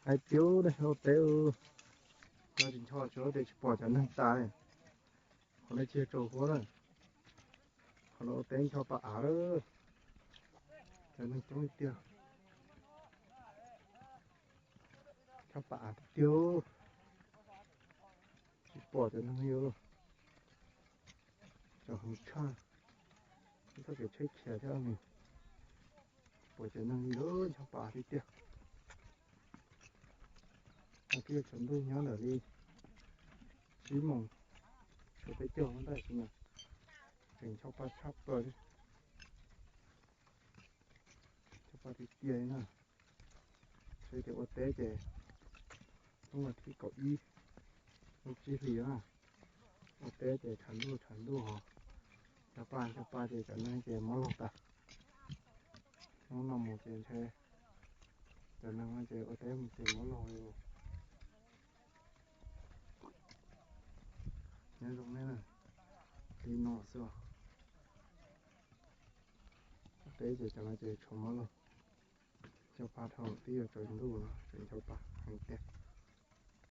Hais tias ua teb, ua teb tsis ncho, tsis pom cov neeg tas li. Qhov no tsis yog tsaus huab na, qhov no ua teb ncho pa av lawm. Cov neeg coob tiag, ncho pa av tiag tiag, tsis pom cov neeg li. Tsaus heev tshaj, txoj kev tsheb khiav thiab ne, tsis pom cov neeg li lawm, ncho pa av tiag tiag. Twb yuav tsaus ntuj nyob ntawm li tsib moos, tshuav peb caug ntawm xwb na, tseem ncho pa tshaj plaws li. Ncho pa tiag tiag li na. Saib tias ua teb ces hnub vas thib kaum ib, hnub tsib hlis na, ua teb ces tshav ntuj tshav ntuj hos, ncho pa ncho pa ces cov neeg ces mob laug tas. Hnub no mus ces ntshe cov neeg no ces ua teb mus ces mob laug li. Nyob zoo nej na, li no xwb os. Ua teb ces cov no ces tshuav mob laug. Ncho pa dhau twb yuav tsaus ntuj no tseem ncho pa heev tiag.